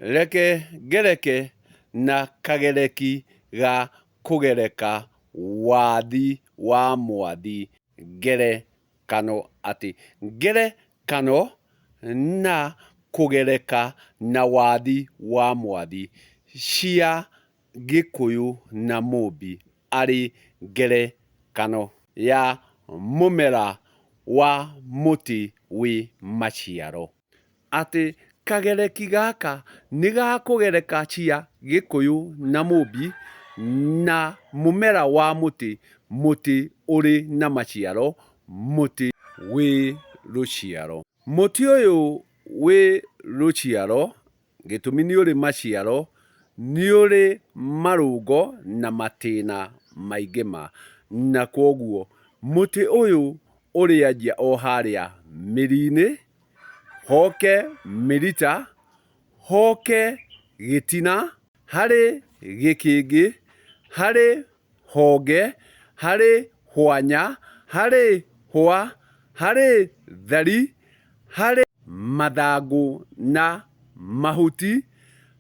Reke ngereke na kagereki ga kũgereka wathi wa mwathi ngerekano atĩ ngerekano na kũgereka na wathi wa mwathi cia Gĩkũyũ na Mũmbi arĩ ngerekano ya mũmera wa mũtĩ wĩ maciaro. Atĩ kagereki gaka nĩ ga kũgereka cia Gĩkũyũ na Mũmbi na mũmera wa mũtĩ, mũtĩ ũrĩ na maciaro, mũtĩ wĩ rũciaro. Mũtĩ ũyũ wĩ rũciaro, gĩtũmi nĩ ũrĩ maciaro, nĩ ũrĩ marũngo na matĩna maingĩ ma, na kwoguo mũtĩ ũyũ ũrĩanjia o harĩa mĩri-inĩ, hoke mĩrita, hoke gĩtina, harĩ gĩkĩngĩ, harĩ honge, harĩ hwanya, harĩ hwa, harĩ thari, harĩ mathangũ na mahuti,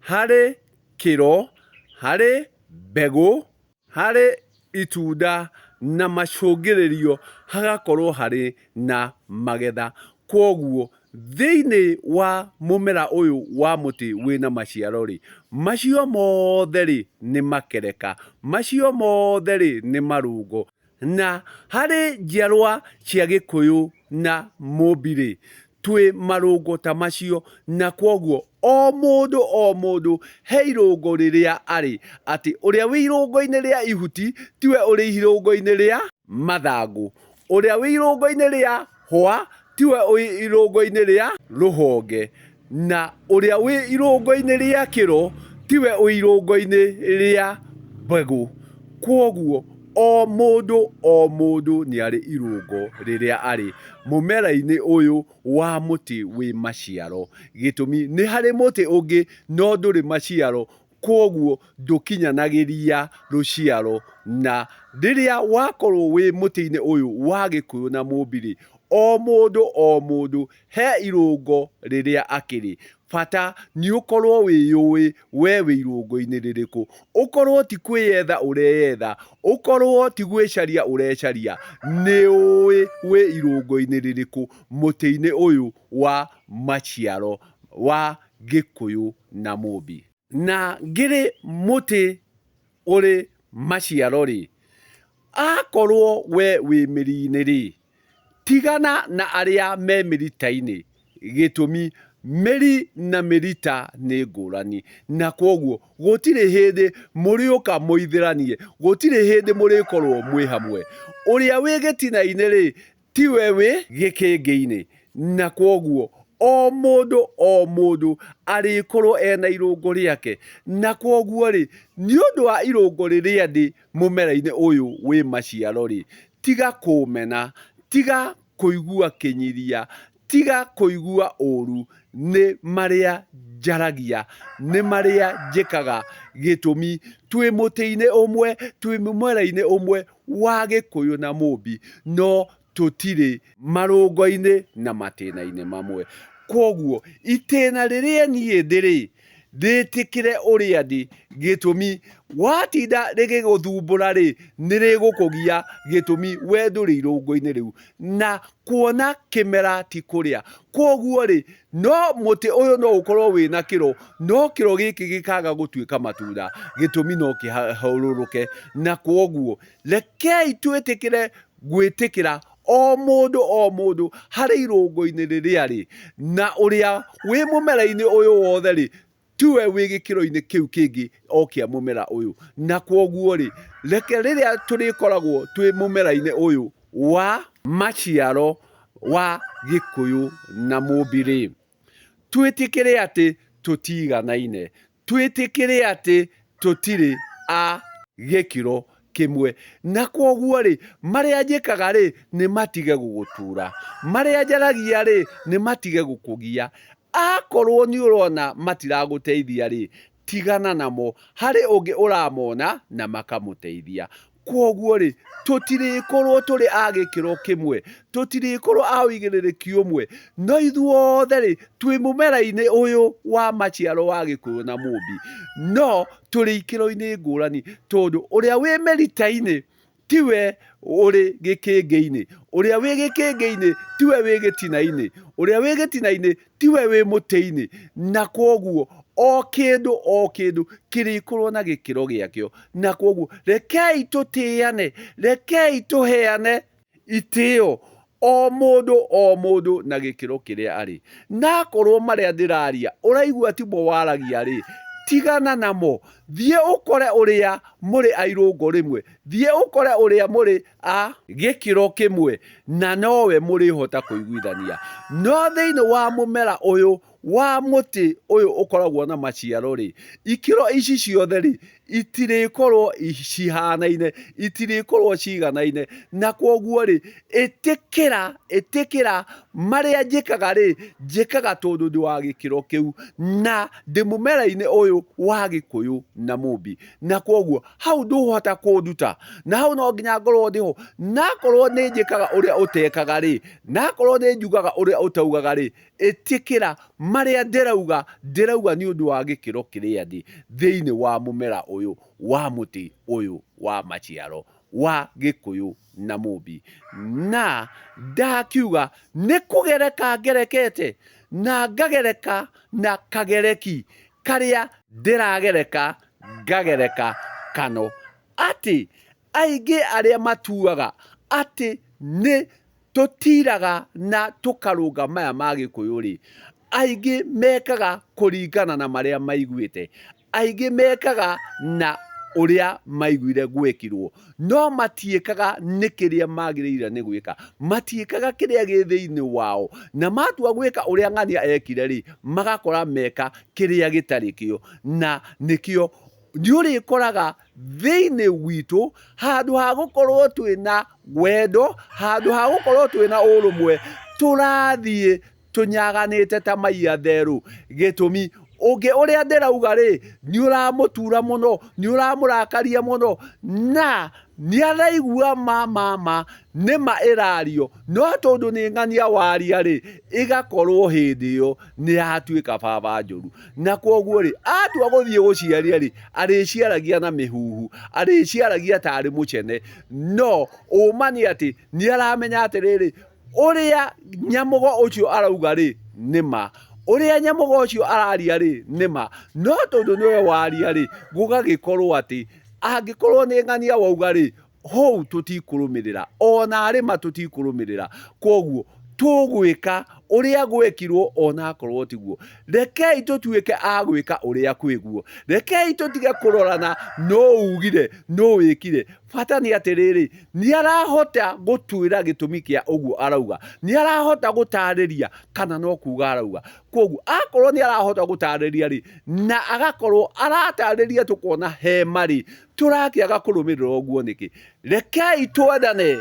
harĩ kĩro, harĩ mbegũ. Harĩ itunda na macũngĩrĩrio hagakorwo harĩ na magetha. Kwoguo thĩinĩ wa mũmera ũyũ wa mũtĩ wĩna maciaro rĩ, macio mothe rĩ nĩ makereka, macio mothe rĩ nĩ marũngo. Na harĩ njiarwa cia Gĩkũyũ na Mũmbi-rĩ, twĩ marũngo ta macio, na kwoguo o mũndũ o mũndũ he irũngo rĩrĩa arĩ, atĩ ũrĩa wĩ irũngo-inĩ rĩa ihuti tiwe ũrĩ irũngo-inĩ rĩa mathangũ, ũrĩa wĩ irũngo-inĩ rĩa hwa tiwe wĩ irũngo-inĩ rĩa rũhonge, na ũrĩa wĩ irũngo-inĩ rĩa kĩro tiwe wĩ irũngo-inĩ rĩa mbegũ. Kwoguo o mũndũ o mũndũ nĩ arĩ irũngo rĩrĩa arĩ mũmera-inĩ ũyũ wa mũtĩ wĩ maciaro. Gĩtũmi nĩ harĩ mũtĩ ũngĩ no ndũrĩ maciaro, kwoguo ndũkinyanagĩria rũciaro. Na rĩrĩa wakorwo wĩ mũtĩ-inĩ ũyũ wa Gĩkũyũ na Mũmbi-rĩ, o mũndũ o mũndũ he irũngo rĩrĩa akĩrĩ. Bata nĩ ũkorwo wĩyũĩ we wĩ irũngo-inĩ rĩrĩkũ. Ũkorwo ti kwĩyetha ũreyetha, ũkorwo ti gwĩcaria ũrecaria, nĩ ũĩ wĩ irũngo-inĩ rĩrĩkũ mũtĩ-inĩ ũyũ wa maciaro wa Gĩkũyũ na Mũmbi. Na ngĩrĩ mũtĩ ũrĩ maciaro-rĩ, akorwo we wĩ mĩri-inĩ-rĩ, Tigana na arĩa me mĩrita-inĩ. Gĩtũmi, mĩri na mĩrita nĩ ngũrani, na kwoguo gũtirĩ hĩndĩ mũrĩũka mũithĩranie, gũtirĩ hĩndĩ mũrĩkorwo mwĩ hamwe. Ũrĩa wĩ gĩtina-inĩ-rĩ, tiwe wĩ gĩkĩngĩ-inĩ, na kwoguo o mũndũ o mũndũ arĩkorwo ena irũngo rĩake, na kwoguo-rĩ, nĩ ũndũ wa irũngo rĩrĩa ndĩ mũmera-inĩ ũyũ wĩ maciaro-rĩ, tiga kũũmena, tiga kũigua kĩnyiria, tiga kũigua ũũru nĩ marĩa njaragia, nĩ marĩa njĩkaga. Gĩtũmi, twĩ mũtĩ-inĩ ũmwe, twĩ mũmera-inĩ ũmwe wa Gĩkũyũ na Mũmbi, no tũtirĩ marũngo-inĩ na matĩna-inĩ mamwe. Kwoguo, itĩna rĩrĩa niĩ ndĩ-rĩ, rĩtĩkĩre ũrĩa ndĩ, gĩtũmi watinda rĩgĩgũthumbũra-rĩ, nĩ rĩgũkũgia, gĩtũmi we ndũrĩ irũngo-inĩ rĩu. Na kuona kĩmera ti kũrĩa. Kwoguo-rĩ, no mũtĩ ũyũ no ũkorwo wĩna kĩro, no kĩro gĩkĩ gĩkaga gũtuĩka matunda, gĩtũmi no kĩharũrũke. Na kwoguo, rekei twĩtĩkĩre gwĩtĩkĩra o mũndũ o mũndũ harĩ irũngo-inĩ rĩrĩa rĩ, na ũrĩa wĩ mũmera-inĩ ũyũ wothe rĩ, tiwe wĩ gĩkĩro-inĩ kĩu kĩngĩ o kĩa mũmera ũyũ. Na kwoguo rĩ, reke rĩrĩa tũrĩkoragwo twĩ mũmera-inĩ ũyũ wa maciaro wa Gĩkũyũ na Mũmbi rĩ, twĩtĩkĩre atĩ tũtiganaine, Twĩtĩkĩre atĩ tũtirĩ a gĩkĩro kĩmwe. Na kwoguo-rĩ, marĩa njĩkaga-rĩ, nĩ matige gũgũtuura. Marĩa njaragia-rĩ, nĩ matige gũkũgia. Akorwo nĩ ũrona matiragũteithia-rĩ, tigana namo. Harĩ ũngĩ ũramona na makamũteithia. Kwoguo rĩ, tũtirĩkorwo tũrĩ a gĩkĩro kĩmwe, tũtirĩkorwo a ũigĩrĩrĩki ũmwe, no ithuothe rĩ, twĩ mũmera-inĩ ũyũ wa maciaro wa Gĩkũyũ na Mũmbi, no tũrĩ ikĩro-inĩ ngũrani, tondũ ũrĩa wĩ mĩrita-inĩ tiwe ũrĩ gĩkĩngĩ-inĩ, ũrĩa wĩ gĩkĩngĩ-inĩ tiwe wĩ gĩtina-inĩ, ũrĩa wĩ gĩtina-inĩ tiwe wĩ mũtĩ-inĩ, na kwoguo o kĩndũ o kĩndũ kĩrĩkorwo na gĩkĩro gĩakĩo, na kwoguo rekei tũtĩane, rekei tũheane itĩo o mũndũ o mũndũ na gĩkĩro kĩrĩa arĩ. Na akorwo marĩa ndĩraria ũraigua timo waragia rĩ, tigana namo, thiĩ ũkore ũrĩa mũrĩ a irũngo rĩmwe, thiĩ ũkore ũrĩa mũrĩ a gĩkĩro kĩmwe na nowe mũrĩhota kũiguithania. No thĩinĩ wa mũmera ũyũ wa mũtĩ ũyũ ũkoragwo na maciaro-rĩ, ikĩro ici ciothe-rĩ, itirĩkorwo cihanaine, itirĩkorwo ciganaine, na kwoguo-rĩ, ĩtĩkĩra, ĩtĩkĩra marĩa njĩkaga-rĩ, njĩkaga tondũ ndĩ wa gĩkĩro kĩu, na ndĩ mũmera-inĩ ũyũ wa Gĩkũyũ na Mũmbi, na kwoguo hau ndũhota kũnduta, na hau no nginya ngorwo ndĩho, na akorwo nĩ njĩkaga ũrĩa ũtekaga rĩ, na akorwo nĩ njugaga ũrĩa ũtaugaga rĩ, ĩtĩkĩra marĩa ndĩrauga, ndĩrauga nĩ ũndũ wa gĩkĩro kĩrĩa ndĩ thĩinĩ wa mũmera ũyũ wa mũtĩ ũyũ wa maciaro wa Gĩkũyũ na Mũmbi. Na ndakiuga nĩ kũgereka ngerekete na ngagereka na kagereki karĩa ndĩragereka ngagereka kano atĩ aingĩ arĩa matuaga atĩ nĩ tũtiraga na tũkarũnga maya ma Gĩkũyũ-rĩ, aingĩ mekaga kũringana na marĩa maiguĩte, aingĩ mekaga na ũrĩa maiguire gwekirwo, no matiĩkaga nĩ kĩrĩa magĩrĩire nĩ gwĩka, matiĩkaga kĩrĩa gĩ thĩinĩ wao, na matua gwĩka ũrĩa ng'ania ekire-rĩ, magakora meka kĩrĩa gĩtarĩ kĩo, na nĩkĩo nĩ ũrĩkoraga thĩinĩ witũ handũ ha gũkorwo twĩna wendo, handũ ha gũkorwo twĩna ũrũmwe, tũrathiĩ tũnyaganĩte ta mai atherũ. Gĩtũmi ũngĩ ũrĩa ndĩrauga rĩ, nĩ ũramũtura mũno, nĩ ũramũrakaria mũno, na nĩ araigua ma ma ma nĩ ma ĩrario, no tondũ nĩ ng'ania waria rĩ, ĩgakorwo hĩndĩ ĩyo nĩ yatuĩka baba njũru. Na kwoguo rĩ, atua gũthiĩ gũciaria rĩ, arĩciaragia na mĩhuhu, arĩciaragia tarĩ mũcene, no ũma nĩ atĩ nĩ aramenya atĩrĩrĩ, ũrĩa nyamũgo ũcio arauga rĩ, nĩ ma, ũrĩa nyamũgo ũcio araria rĩ, nĩ ma, no tondũ nĩwe waria rĩ, gũgagĩkorwo atĩ angĩkorwo nĩ ng'ania wauga rĩ, hau tũtikũrũmĩrĩra, ona arĩ ma tũtikũrũmĩrĩra, kwoguo tũgwĩka ũrĩa gwekirwo ona akorwo tiguo. Rekei tũtuĩke a gwĩka ũrĩa kwĩguo, rekei tũtige kũrorana nũ ugire nũ wĩkire, bata nĩ atĩrĩrĩ, nĩ arahota gũtwĩra gĩtũmi kĩa ũguo arauga, nĩ arahota gũtarĩria kana no kuga arauga. Kwoguo akorwo nĩ arahota gũtarĩria rĩ, na agakorwo aratarĩria tũkona he ma rĩ, tũrakĩaga kũrũmĩrĩra ũguo nĩkĩ? Rekei twendane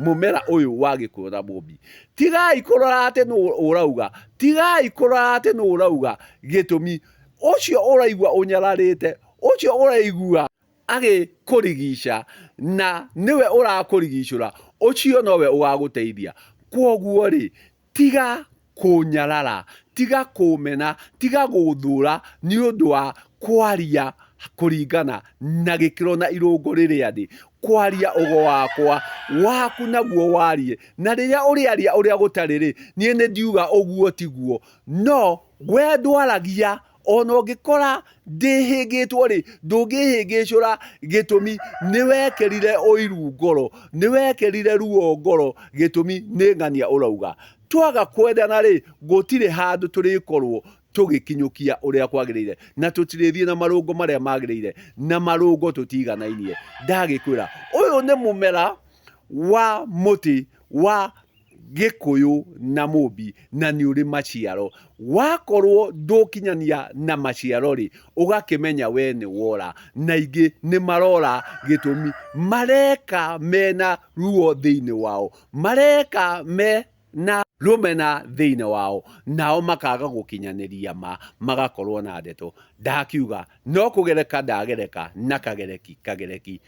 mũmera ũyũ wa Gĩkũyũ na Mũmbi. Tigai kũrora atĩ nũ ũrauga, tigai kũrora atĩ nũ ũrauga, gĩtũmi ũcio ũraigua ũnyararĩte, ũcio ũraigua agĩkũrigica na nĩwe ũrakũrigicũra, ũcio nowe ũgagũteithia. Kwoguo rĩ, Tiga kũnyarara, tiga kũmena, tiga gũthũra nĩ ũndũ wa kwaria kũringana na gĩkĩro na irũngo rĩrĩa ndĩ. Kwaria ũgo wakwa, waku naguo warie, na rĩrĩa ũrĩaria ũrĩa gũtarĩ rĩ, niĩ nĩ ndiuga ũguo tiguo. No we ndwaragia Ona ũngĩkora ndĩhĩngĩtwo rĩ, ndũngĩhĩngĩcũra gĩtũmi nĩ wekĩrire ũiru ngoro, nĩ wekĩrire ruo ngoro, gĩtũmi nĩ ng'ania ũrauga. Twaga kwendana rĩ, gũtirĩ handũ tũrĩkorwo tũgĩkinyũkia ũrĩa kwagĩrĩire, na tũtirĩthiĩ na marũngo marĩa magĩrĩire, na marũngo tũtiganainie. Ndagĩkwĩra, ũyũ nĩ mũmera wa mũtĩ wa Gĩkũyũ na Mũmbi na nĩ ũrĩ maciaro. Wakorwo ndũkinyania na maciaro rĩ, ũgakĩmenya we nĩ wora. Na aingĩ nĩ marora gĩtũmi mareka mena ruo thĩinĩ wao, mareka mena rũmena thĩinĩ wao, nao makaga gũkinyanĩria ma, magakorwo na ndeto. Ndakiuga no kũgereka ndagereka na kagereki kagereki.